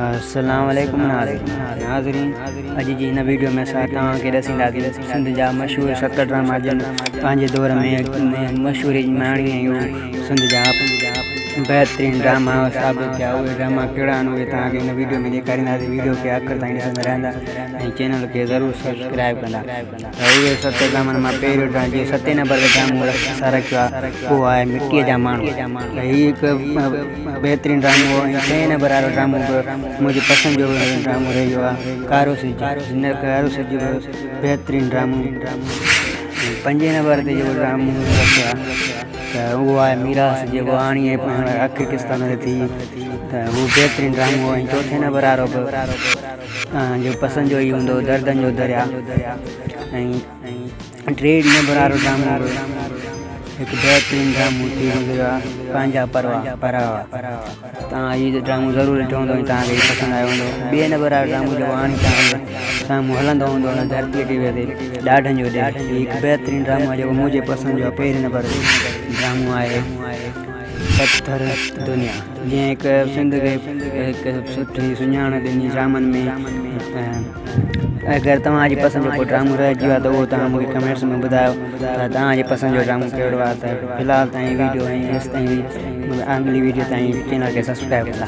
السلام عليڪم ناظرين اڄ جي هن ويڊيو ۾ اسان توهان کي ڏسينداسين سنڌ جا مشهور ست ڊراما جن پنهنجي دور ۾ مشهوري ماڻي ۽ اهي سنڌ جا بهترين ڊراما ثابت ٿيا اهي ڊراما ڪهڙا آهن اهي توهان کي هن ويڊيو ۾ ڏيکارينداسين ويڊيو کي آخر تائين ڏسندا رهندا ۽ چينل کي ضرور سبسڪرائب ڪندا ته اهي ست ڊرامن مان پهريون ڊرامو جيئن ستين نمبر تي ڊرامو اسان رکيو آهي اهو آهي مٽيء جا ماڻهو ته هي هڪ بهترين ڊرامو هو ۽ ڇهين نمبر وارو ڊرامو به منهنجي پسند جو ڊرامو رهيو آهي ڪارو سج هن ڪارو سج به بهترين ڊرامو ۽ پنجين نمبر تي جيڪو ڊرامو رکيو آهي ته اهو آهي ميراث جيڪو آڻي ۽ آخري قسط ۾ ٿي ته اهو بهترين ڊرامو هو ۽ چوٿين نمبر وارو به جو پسند جو ئي هوندو دردن جو دريا ۽ ٽي نمبر وارو ڊرامو به هڪ بهترين ڊرامو ٿي گذريو آهي پنهنجا پروا پراوا تان هي ڊرامو ضرور ڏٺو هوندو ۽ توهان کي پسند آيو هوندو ٻئي نمبر وارو ڊرامو جيڪو هاڻي توهان جي سامهون هلندو هوندو هن ڌرتي ٽي وي تي ڏاڍن جو ڏيهه هي هڪ بهترين ڊرامو آهي جيڪو منهنجي پسند جو پهرين نمبر ڊرامو آهي پٿر دنيا جنهن هڪ سنڌ کي هڪ سٺي سڃاڻ ڏني ڊرامن ۾ اگر توهان جي پسند جو ڪو ڊرامو رهجي ويو آهي ته اهو توهان مونکي ڪمينٽس ۾ ٻڌايو ته توهان جي پسند جو ڊرامو ڪهڙو آهي ته في الحال تائين ويڊيو ۽ هيستائين اڳلي ويڊيو تائين چينل کي سبسڪرائب ڪندا.